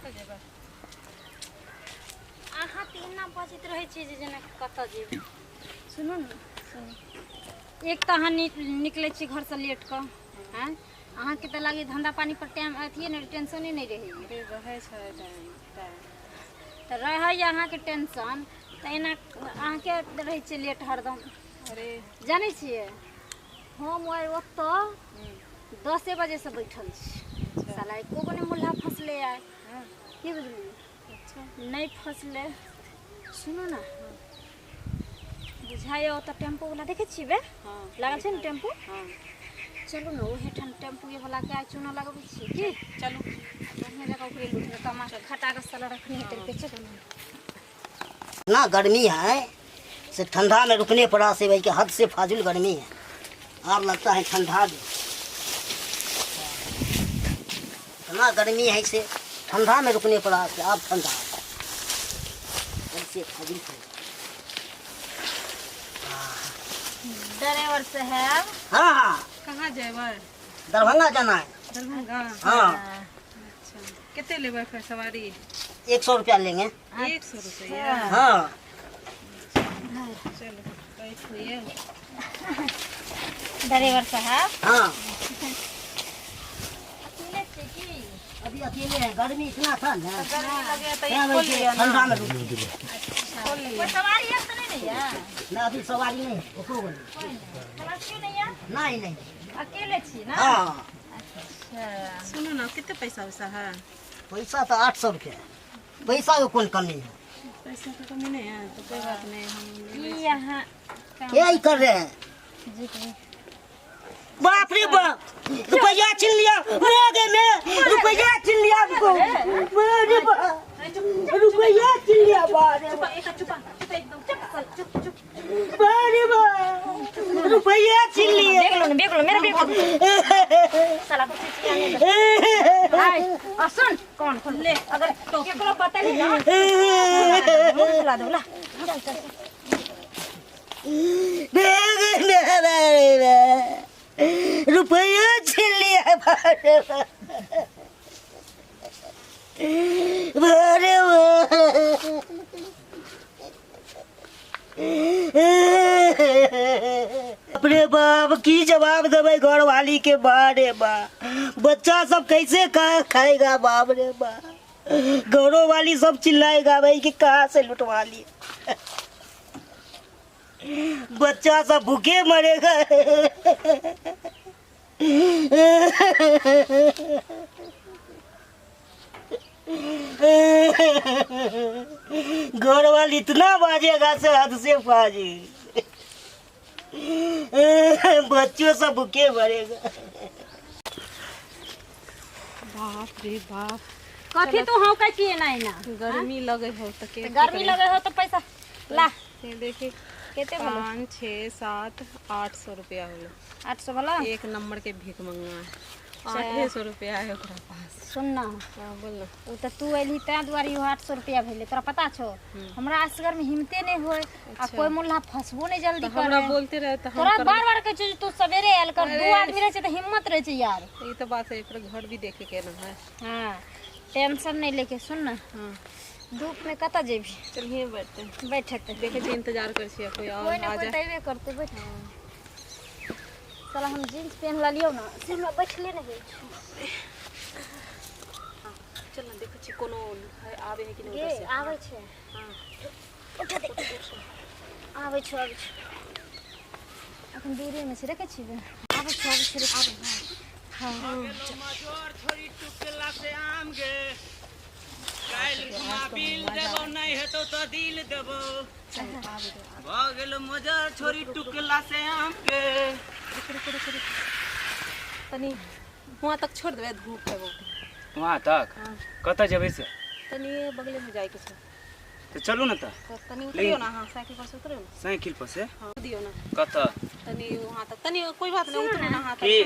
कतऽ जेबै? अहाँ तऽ एना बजैत रहै छियै जे जेना कतऽ जेबै। सुनू ने, सुनू, एक तऽ अहाँ निकलै छी घरसँ लेट कऽ, आँय, अहाँके तऽ लागै धन्धा पानी पर टाइम अथिए नहि, टेंशने नहि रहैए। अरे रहै छै टाइम, टाइम तऽ रहैए अहाँके टेंशन, तऽ एना अहाँके रहै छियै लेट हरदम। अरे जानै छियै, हम आइ ओतऽ 10 बजेसँ बैठल छी, साला एको गो नहि मुल्हा फँसलै आइ। की बुझलियै? अच्छा। नहि फँसलै। सुनू ने, बुझाइए ओतऽ टेम्पूवला देखै छियै बे? हाँ। लागल छै ने टेम्पू? हाँ। चलू ने, ओहे ठाम टेम्पूएवला के आइ चूना लगबै छियै की? चलू। बढ़िआँ जकाँ ओकरे लूटमे कमा कऽ खटा कऽ साला रखने हेतै रुपैआ। चलू। इतना गर्मी है से ठंडा में रुकने पड़ा से भाई के हद से फाजुल गर्मी है। आब लगता है ठंडा भी, इतना गर्मी है से ठंडा में रुकने पड़ा से अब ठंडा हद से फाजुल है। ड्राइवर साहब। हाँ हाँ। कहाँ जेबै? दरभंगा जाना है। दरभंगा? हाँ। अच्छा, कते लेबै फिर सवारी? 100 रुपया लेंगे। 100 रुपया? हाँ। चलो बैठिए। ड्राइवर साहब। हाँ। अकेले छियै की? अभी अकेले हैं, गर्मी इतना था ना। गर्मी लगे तो क्या खोल बोलते लिया ना। ठंडा में रुक खोल लिया। कोई सवारी है तो नहीं नहीं है? ना, अभी सवारी नहीं है, ओकरो बोलिए। सवारी क्यों नहीं है? नहीं नहीं। अकेले छी ना? हाँ। अच्छा। सुनो ना, कितने पैसा वैसा है? पैसा तो 800 रुपया है। पैसा को कौन कमी है? पैसा का कमी नहीं है तो कोई बात नहीं, हम ले की यहाँ क्या ही कर रहे हैं? जी जी। बाप रे बाप, रुपया छीन लिया, मैं गए मैं रुपया छीन लिया हमको। अरे बाप, रुपया छीन लिया, बाप रे बाप। अरे बाप, रुपया छीन लिया। देख लो ना, देख लो, मेरा देख लो। साला को चिचिया नहीं दे। आय, और सुन, कौन खोल ले। अगर केकरो बतैली ना, मुंह फुला दो ला। चल चल। रुपया छीन लिया, बाप रे बाप। अरे अपने बाप की जवाब देबै घर वाली के? बारे बा, बच्चा सब कैसे कहाँ खाएगा? बाप रे बा, घरों वाली सब चिल्लाएगा भाई कि कहाँ से लुटवा ली, बच्चा सब भूखे मरेगा। घर वाली इतना बाजेगा से हद से फाजी, बच्चों सब भूखे मरेगा। बाप रे बाप। कथी तू हौकै छियै एना एना? गर्मी लगे हो तो के गर्मी लगे हो तो पैसा ला। ये देखी। केते भेलो? 5 6 7 800 रुपया होलो। 800 वाला? एक नंबर के भीख मंगवा है। 800 रुपया है ओकरा पास। सुन ना। हाँ, बोल ना। ओ तऽ तू एलही तैं दुआरे इहो 800 रुपया भेलै, तोरा पता छौ हमरा असगर में हिम्मते नहीं होय आ कोई मुल्ला फंसबो नहीं जल्दी तो हमरा करे। बोलते रहे तो हम तोरा बार बार कहै छौ जे तू सवेरे आयल कर, 2 आदमी रहै छै तऽ हिम्मत रहै छै यार। ये तो बात है, पर घर भी देखे के ना है। हाँ, टेंशन नहीं लेके। सुन ना, हाँ। धूप में कतऽ जेबही? चल यहीं बैठते हैं। बैठते। देखे छी इंतजार कर छी, कोई और कोई ना आ कोई जाए। तऽ अयबे करतै। बैठ साला, हम जींस पहन लियौ ना से हमरा बैठले नहीं होइ छै। चल ना, देखे छी कोनो है आवे है कि नहीं गे उधर से। आबै छै। हाँ। उठा दे। आबै छौ, आबै छौ, अखन दूरे में छै, देखै छी बे? आबै छौ, आबै छौ, आबै। हाँ। छोरी टुकला से आम गे काल्हि खुना बिल देबौ, नहि हेतौ तऽ दिल देबौ। भऽ गेल मजर छोरी टुकला से आम के। तनी वहाँ तक छोड़ देबै, धूप है बहुत। वहाँ तक? हाँ। कतऽ जेबै से? तनी बगले में जाए के छै। तऽ चलू ने तऽ। तो तनी उतरियो ना। हाँ, साइकिल पर से उतरियो ना। साइकिल पर से? हाँ, दियो ना। कतऽ? तनी वहाँ तक, तनी कोई बात नहीं, उतरो ना। हाँ। की?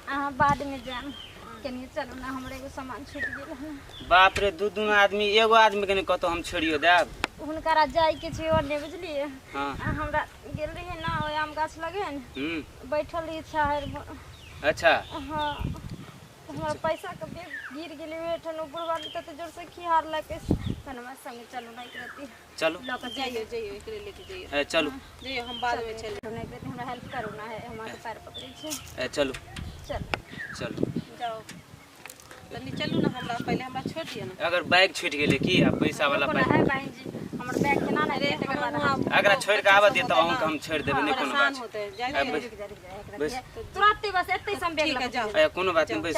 अहाँ बाद में जायब, कनिए चलू ना, हमर एगो सामान छूटि गेल हन। बाप रे, दू दू आदमी, एगो आदमी के नहि कतौ हम छोड़ियो देब। हुनकरा जाइके छै ओने, बुझलियै? हाँ। आ हमरा गेल रहियै ना ओहि आम गाछ लगे, बैठल रहियै छाहरि मे। अच्छा। हाँ, हमरा पैसा के बैग गिर गेलै ओहिठाम ओ बुढ़वा तते जोर से खिहारलक तहन हमरा संगे चलू ना एक रत्ती। चलू। लऽ कऽ जइयो जइयो, एकरे लेके जइयो। ए, चलू। जइयो, हम बाद में चल ना एक रत्ती, हमरा हेल्प करू ना, हम अहाँके पैर पकड़ै छी। ए, चलू। चल। चलू। जाओ तनी, चलू ना, हमरा पहले हमरा छोड़ दिअ ना। अगर बैग छूटि गेलै की आ पैसा वाला कोनो पाइ है बहिन जी, हमर बैग केना नहि रहै तकर बाद अहाँ अगरा छोड़ि कऽ आबऽ दिअ तब अहूँके हम छोड़ि देबै, नहि कोनो परेशान बात होते जाय छै। दियौ। बैस। रुकि जा, रुकि जा, एक बैस। रत्ती तुरंते बस एते से हम बैग ठीक लऽ है, कऽ जाओ। ए, कोनो बात नहि, बैस।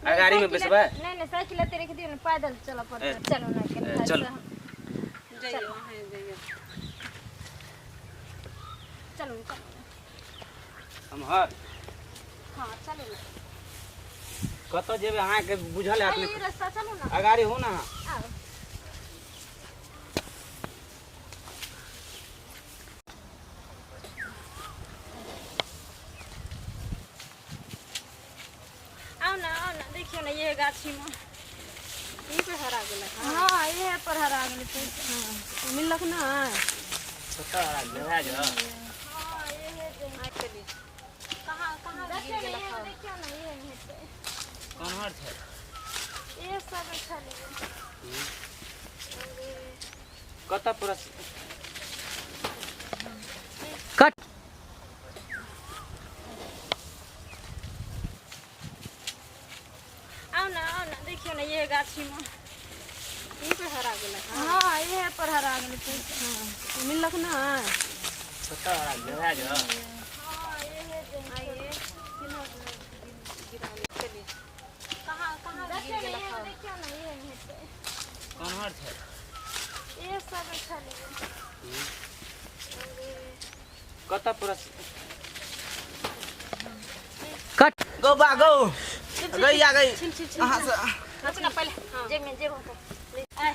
गाड़ी में बैसबै? नहीं नहीं, साइकिल एते रख दियौ ने, पैदल चलऽ पड़तै। ए, चलू ना कनी ए, चलू। जइयो, अहाँ जइयो। चलू चलू। हम हर हाँ, चलू ना। कतऽ जेबै अहाँके बुझल हैत ई ने? रास्ता चलू ना। अगाड़ी हो ना अहाँ। आउ। आउ ना, आउ ना, देखियौ ना, ये गाछी में ई पे हरा गेलै? हाँ, ये पर हरा गेलै पैसा। मिललक ना? कतऽ हरा गेलै? भए जाउ। हाँ, ये हाँ, चली, कहाँ कहाँ गिर देखियौ ना, गेलक? ये देखियौ ना, ये हेतै। कोनहर छै? ये सब छलै। कतऽ पूरा कट आउ ना, आउ ना, देखियौ ना, ये गाछी में ई पे हरा गेलै? हाँ, ये पर हरा गेलै पैसा। मिललक ना? कतऽ हरा गेलै? भए जाउ। हाँ, ये चली, कहाँ कहाँ गिर देखियौ ना, गेलक? ये देखियौ ना, ये हेतै। कोनहर छै? ये सब छलै। कतऽ पूरा कट गौ बा गौ गई आ गई अहाँ से। रुक ना, पहले जेब में जेब होतो। ए,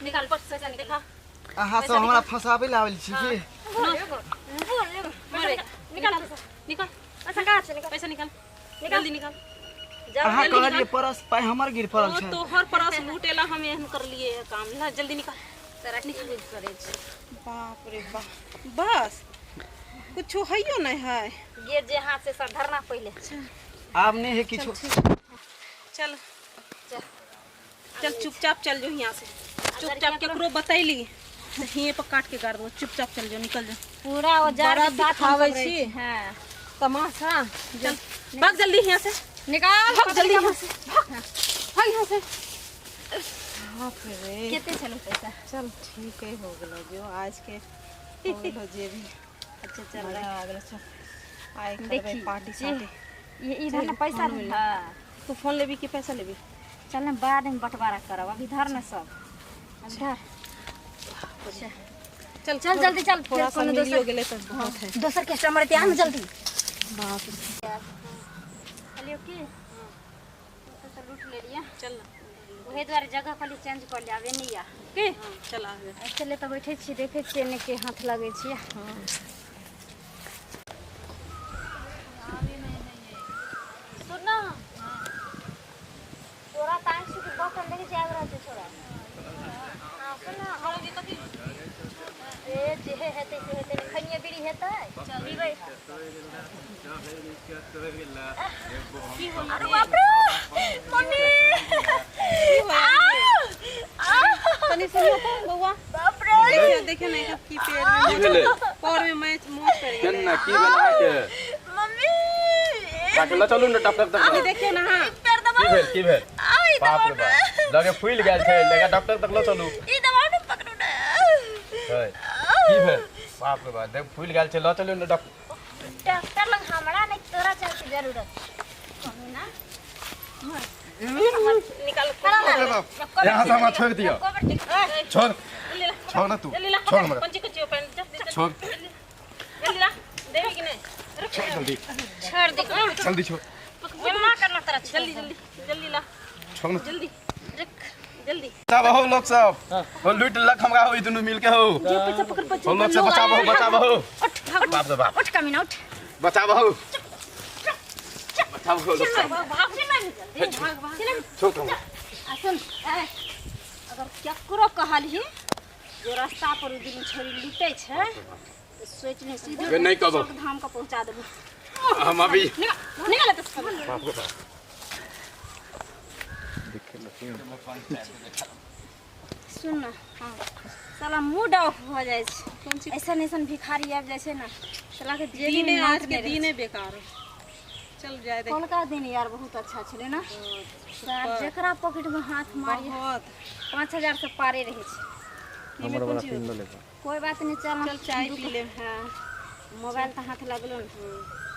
निकाल पैसा, देखा। अहाँ सब हमरा फंसाबै लए आयल छी की? बोल बोल, मरे। निकाल पैसा। निकाल। पैसा कहाँ से निकाल? पैसा निकाल, जल्दी निकाल। अहाँ कहलियै परस पाइ हमर गिर पड़ल ओ छै। तोहर परस लूटेला हम एहन करलिए है काम। ला, जल्दी निकाल। तोरा की यूज करे छी? बाप रे बाप, बस कुछो हइयो नहीं है। ये जे हाथ से सर धरना पहले। आब नहि है किछु। चल चल, चुपचाप चल जो यहाँ से चुपचाप। केकरो बतैली तो हिये पर काट के गाड़ दो। चुपचाप चल जो, निकल जो। पूरा औजार बड़ा के साथ हम दिखाबै सब रहै छी। हाँ। तमाशा, चल भाग जल्दी यहाँ से। निकाल। भाग जल्दी यहाँ से, भाग भाग यहाँ से। बाप रे। केते छलो पैसा? चल, ठीक है, हो गेलो जो आज के हो गेलो जे भी। अच्छा, चल। मजा आ गेलो। चल, आइ करबै देखी पार्टी जे साटी। ये इधर ना पैसा। हाँ। तू फोन लेबी कि पैसा लेबी? चल ना, बाद में बंटवारा करब, अभी धर ना सब, अभी धर। चल। चल, जल्दी चल। थोड़ा फिर सा कोनो मिलियो दोसर गेलै तो बहुत है। दोसर कस्टमर एते, आ ना जल्दी। बाप रे। कहलियो की पैसा लूट ले लिया। चल ना। उहे दुआरे जगह कहली चेंज कर लिया, आबे नहीं आ के चल आबे। चले तऽ बैठे छी, देखै छियै एने के हाथ लगै छियै। सुन ना, तोरा तांग छी कि बटन देखै छी, आबि रहल छै छोरा। हाँ, सुन ना, ए जे हेतै से हेतै, खनिये बीड़ी हेतै, पीबै। अरे बाप रे, मम्मी! तनी सुनियो तो बौआ। बाप रे! देखियो देखियो ना, एकर की पैर में की भेलै? पैर में मैच मोच कर गेलै। केना की भेल अहाँके? मम्मी! अहाँके लऽ चलू ने डॉक्टर तक। अभी देखियो ना। हाँ। पैर दबा। की भेल, की भेल? बाप रे बाप, लगे फूलि गेल छै। लगे डॉक्टर तक लऽ चलू। ई दबाव ने, पकड़ू ने। है, की भेल? बाप रे बाप, देख फूलि गेल छै, लऽ चलू ने डॉक्टर। डॉक्टर लग हमरा नहीं, तोरा जाए के जरूरत कहू ना। निकाल। यहाँ से हमरा छोड़ि दिअ। छोड़, छोड़ ना तू, छोड़ हमरा। पंची कुछ पहन जा। छोड़। जल्दी ला, देबी कि नहीं? रुक। छोड़ जल्दी। छोड़ दे। जल्दी छोड़। जमा करना तोरा। जल्दी जल्दी जल्दी ला। छोड़ ना। जल्दी रुक, जल्दी। सब हो लोग सब हो, लूट लक हमरा हो, ई दुनू मिल के हो। पैसा पकड़ बच्चा। हो लोग सब, बचाबो बचाबो। बाप रे बाप। उठ कमीना, उठ। बचाबो बचाबो लोग सब। भाग भाग भाग। छोड़ तो हमरा। आ सुन, ए, अगर केकरो कहलही जो रास्ता पर उ दुनू छोरी लूटै छै तऽ सोचि नहि सीधे बे, नहीं कहबो। धाम के पहुंचा देबो। हम अभी निकल निकल। तऽ बाप रे बाप। सुन ना, हाँ, साला मूड ऑफ भऽ जाइ छै। कोन चीज? ऐसन ऐसन भिखारी आबि जाइ छै ने, साला के जेबी दिने में आज हाथ के नहि रहै दिने बेकार हो। चल जाए छै। दे। कलका दिन यार बहुत अच्छा छलै ने सार, जकरा पॉकेट में हाथ मारी बहुत 5000 से पारे रहै छै। एहिमे कोन चीज होतै? कोई बात नहीं, चल। चल चाय पी लेब। हाँ, मोबाइल तऽ हाथ लगलो ने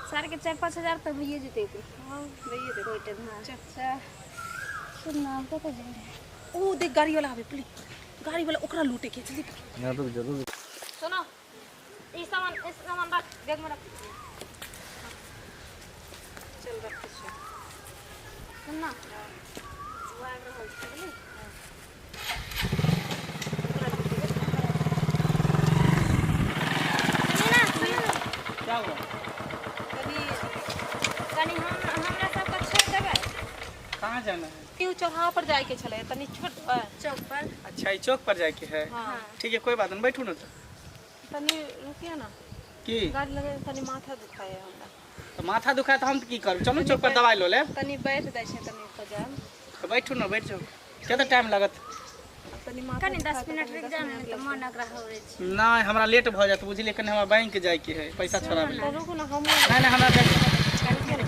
सार के, 4-5 हजार तऽ भइए जेतै ओकरो। हाँ, दैए देबै। कोई टेंशन। चल सुन ना, आब कतऽ जेबै? ओ देख, गाड़ी वाला आबे, प्लीज, गाड़ी वाला, ओकरा लूटे के जल्दी। सुनो, ई सामान, ई सामान रख, बैग में रख। चल, रखै छियै। सुन ना, ओ आबि रहल छै, बुझली? सुनी ना, सुनी ना। क्या हुआ? कनी कनी हम हमरा सबके छोड़ि देबै? कहाँ जाना है? ई चौराहा पर जाए के छलै, तनी छोड़ देबै। चौक पर। अच्छा, ये चौक पर जाके है? हाँ। ठीक है, कोई बात नहीं, बैठू ना तो। तनी रुकिए ना। की? गाड़ी लगे, तनी माथा दुखाए हमरा। तो माथा दुखाए तो हम की करू? चलू चौक पर, दवाई लो लेब। तनी बैठ जाइ छै, तनी पर जायब। तो बैठू ना, बैठ जाओ। कते टाइम लागत? तनी माथा कनी 10 दुखाए तऽ मिनट कनी रुकि 10 जाउ ने, मिनट तऽ लगतै। मन अगरा होइ छै। नहीं, हमरा लेट भऽ जायत, बुझलियै? कनि हमरा बैंक जाइके है पैसा छोड़ाबै। तऽ रुकू ने, हमहूँ नहीं नहीं, हमरा बैंक कनी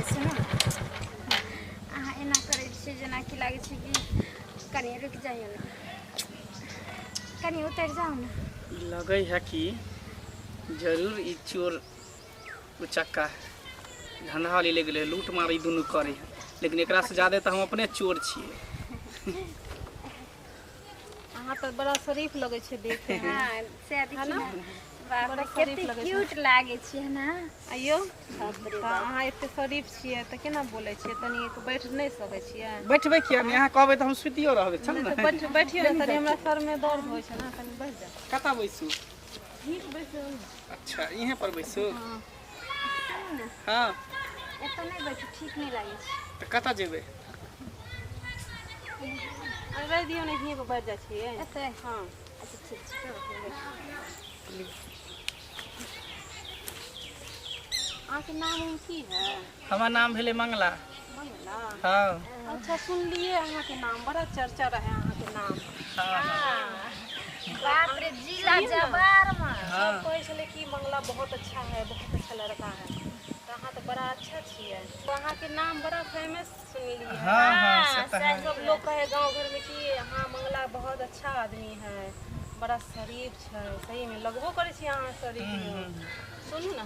सुनू ने, अहाँ एना करै छियै जेनाकि लागै छै कि कनी रुकि जाइयौ ने, कनी उतरि जाउ ने। लगै है कि जरूर ई चोर उचक्का है, धंधा वाली ले गेलै, लूट मार ई दुनू करै है, लेकिन एकरा से ज्यादा तऽ हम अपने चोर छियै। अहाँ तऽ बड़ा शरीफ लगै छै देखे मे। हाँ, से देखी है ना? ने, बाप बड़ा रे, शरीफ कते लगै छै। क्यूट लागै छै ने? आइयो बाप रे तऽ बाप। अहाँ एते शरीफ छियै तऽ केना बोलै छियै? तनी बैठ नहि सकै छियै? बैठबै किया नहि? अहाँ कहबै तऽ हम सुतियो रहबै, चल नहि ने। तऽ बैठ, बैठियौ ने तनी, हमरा सरमे दर्द होइ छै ने, तनी बैठ जाउ। कतऽ बैसू? ठीक, बैठ जाउ ने। अच्छा, इहें पर बैसू? सुनू ने। हाँ। एतऽ नहि बैठू, ठीक नहि लागै छै। तऽ कतऽ जेबै? अरे रहि दियौ ने, हियाँ पर बैठ जाइ छियै। एतै? हाँ। अच्छा, ठीक छै। अहाँके नाम उम की है? हमर नाम भेलै मंगला। मंगला? हाँ। अच्छा, सुनलिए अहाँके नाम, बड़ा चर्चा रहे अहाँके नाम। हाँ। बाप रे, जिला जवार में। सब कहै छलै कि मंगला बहुत अच्छा है, बहुत अच्छा लड़का है। तऽ अहाँ तऽ बड़ा अच्छा छियै, तऽ अहाँके नाम बड़ा फेमस सुनलिए। हाँ हाँ, से तऽ है। सब लोग कहे गांव घर में कि हाँ, मंगला बहुत अच्छा आदमी है, बड़ा शरीफ छै। सही में लगबो करै छी अहाँ शरीफ। सुनू ना,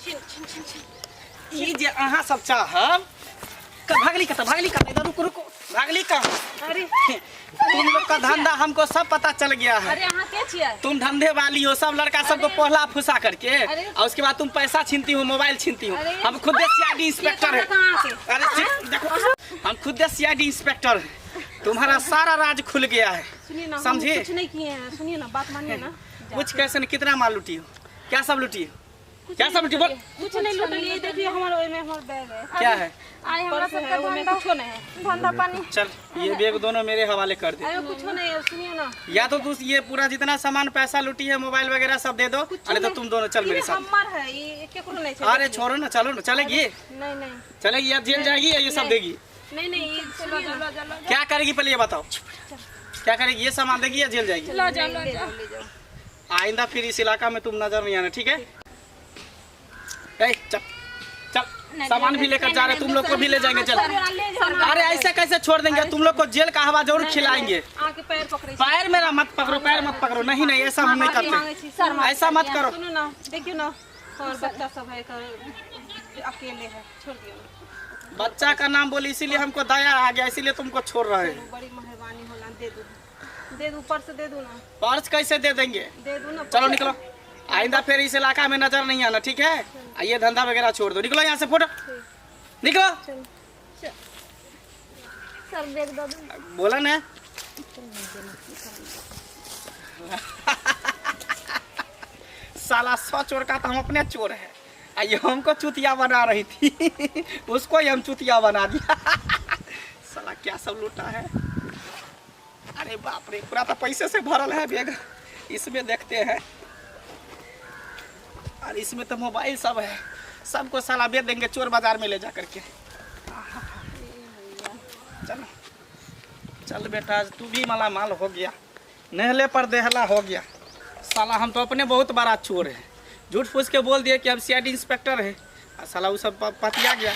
छिन छिन छिन छिन। ई जे अहाँ सब चाहब भागली कतऽ, भागली कतऽ? इधर, रुको रुको, भागली कहाँ? अरे। तुम लोग का धंधा हमको सब पता चल गया है। अरे, अहाँ के छियै? तुम धंधे वाली हो, सब लड़का सबको पहला फुसा करके अरे। और उसके बाद तुम पैसा छीनती हो, मोबाइल छीनती हो। अरे। हम खुद सीआईडी इंस्पेक्टर है। कहाँ के? अरे देखो, हम खुद सीआईडी इंस्पेक्टर हैं, तुम्हारा सारा राज खुल गया है। सुनिए ना, हम समझे? कुछ नहीं किए हैं, सुनिए ना, बात मानिए ना। कुछ कैसे नहीं? कितना माल लूटी हो? क्या सब लूटी हो? क्या सब लूटी, बोल। कुछ नहीं लूटलिए, देखिए हमारे ओहिमे हमर बैग है। क्या है? आइ हमरा पर्स सबके है, ओहिमे धंधा कुछो नहीं है। धंधा पानी। चल, ये बैग दोनों मेरे हवाले कर दे। अरे, कुछो नहीं है, सुनिए ना। या तो तू ये पूरा जितना सामान पैसा लूटी है, मोबाइल वगैरह सब दे दो, अरे तो तुम दोनों चल मेरे ई साथ। हमर है, ई केकरो नहीं छै। अरे छोड़ो ना, चलो ना। चलेगी? नहीं नहीं। चलेगी या जेल जाएगी या ये सब देगी? नहीं नहीं, ई सुनिए ना। क्या करेगी, पहले ये बताओ, क्या करेगी? ये सामान देगी या जेल जाएगी? लो जाओ, लो जाओ, ले जाओ। आइंदा फिर इस इलाका में तुम नजर नहीं आना, ठीक है? ए, चल चल, सामान भी लेकर जा रहे, तुम लोग को भी ले जाएंगे, चल। ले जाओ ना। अरे, ऐसे कैसे छोड़ देंगे? तुम लोग को जेल का हवा जरूर खिलाएंगे। आके पैर पकड़े छी। पैर मेरा मत पकड़ो, पैर मत पकड़ो। नहीं नहीं, ऐसा हम नहीं माफी मांगे करते। छी सर। ऐसा मत करो। सुनू ना, देखियो ना, और बच्चा सब है, अकेले है, छोड़ दियो ना। बच्चा का नाम बोली, इसीलिए हमको दया आ गया, इसीलिए तुमको छोड़ रहे हैं। बड़ी मेहरबानी होला, दे दू, दे दू, पर्स दे दू ना। पर्स कैसे दे देंगे? दे दू ना। चलो निकलो, आइंदा फिर इस इलाका में नजर नहीं आना, ठीक है? ये धंधा वगैरह छोड़ दो, निकलो यहाँ से, फोटो निकलो। सर, बैग दऽ दू। बोला ना, साला 100 चोर का तो हम अपने चोर है। आ ये हमको चुतिया बना रही थी, उसको ही हम चुतिया बना दिया। साला क्या सब लूटा है। अरे बाप रे, पूरा तो पैसे से भरल है बैग। इसमें देखते हैं, और इसमें तो मोबाइल सब है। सबको साला बेच देंगे चोर बाजार में ले जा करके। चलो चल बेटा, आज तू भी माला माल हो गया, नहले पर देहला हो गया। साला हम तो अपने बहुत बड़ा चोर है, झूठ फूस के बोल दिए कि हम सीआईडी इंस्पेक्टर है, और साला वो सब पतिया गया।